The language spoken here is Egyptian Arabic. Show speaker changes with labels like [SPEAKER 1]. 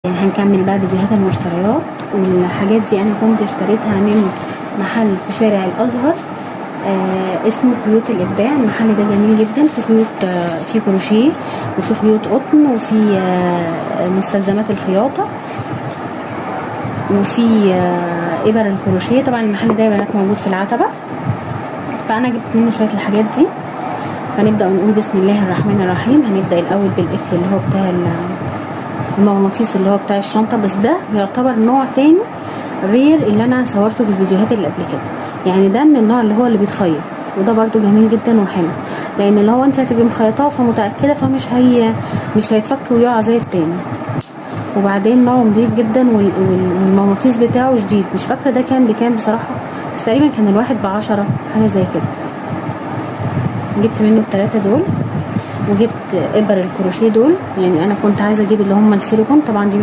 [SPEAKER 1] هنكمل بقى فيديوهات المشتريات والحاجات دي. انا كنت اشتريتها من محل في شارع الازهر، اسمه خيوط الابداع. المحل ده جميل جدا، في خيوط، في كروشيه وفي خيوط قطن وفي مستلزمات الخياطة وفي ابر الكروشيه. طبعا المحل ده يا بنات موجود في العتبة، فانا جبت منه شوية الحاجات دي. هنبدا ونقول بسم الله الرحمن الرحيم. هنبدا الاول بالقفل اللي هو بتاع المغناطيس اللي هو بتاع الشنطة، بس ده يعتبر نوع تاني غير اللي انا صورته في الفيديوهات اللي قبل كده. يعني ده من النوع اللي هو اللي بيتخيط، وده برده جميل جدا وحلو، لان اللي هو انت هتبقي مخيطاه فمتاكده، فمش هي مش هيتفك ويقع زي التاني. وبعدين نوعه نضيف جدا والمغناطيس بتاعه شديد. مش فاكره ده كان بكام بصراحة، بس تقريبا كان الواحد ب10، حاجة زي كده. جبت منه التلاتة دول، وجبت ابر الكروشيه دول. يعني انا كنت عايزه اجيب اللي هم السيليكون، طبعا دي مش